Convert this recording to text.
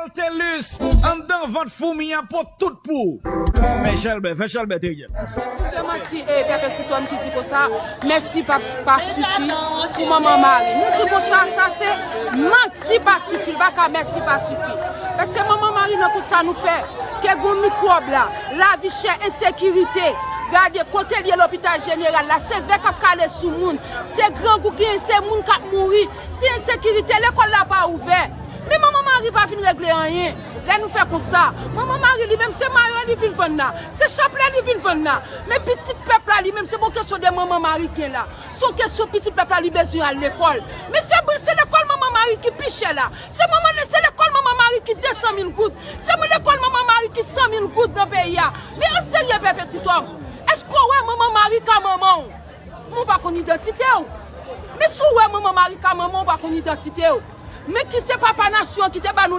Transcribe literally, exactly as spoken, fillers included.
Telus, anndan vant foumi an pot tout pou ou. Fè chèlbè, fè chèlbè, Teriel. Tout de manti, e Pèpè Ti Tòm ki di konsa, mèsi pa, pa sifi pou Manman Mari. Nou di konsa, sa se manti pa sifi, l pa ka mèsi pa sifi. Paske Manman Mari nan konsa nou fè, ke gon mikwòb la, lavi chè, ensekirite. Gade, kote l ye lopital jeneral la, se vè k ap kale sou moun, se grangou k genyen, se moun k ap mouri, se ensekirite, lekòl la pa ouvè. Men Manman Mari pa vin regle anyen. Lè nou fè konsa, Manman Mari li menm se mayo li vin vann la, se chaplè li vin vann la. Men pitit pèp la li menm se pa yon kesyon de Manman Mari k gen la. Se yon kesyon pitit pèp la li bezwen al lekòl. Men se, se lekòl Manman Mari ki pi chè la. Se manman, se lekòl Manman Mari ki de san mil goud. Se lekòl Manman Mari ki san mil goud nan peyi a. Men ann serye, Pèpè Ti Tòm. Èske w wè Manman Mari ka manman w? Men w pa konn idantite w. Men si w wè Manman Mari ka manman w, w pa konn idantite w. Men ki se papa nasyon an ki te ba nou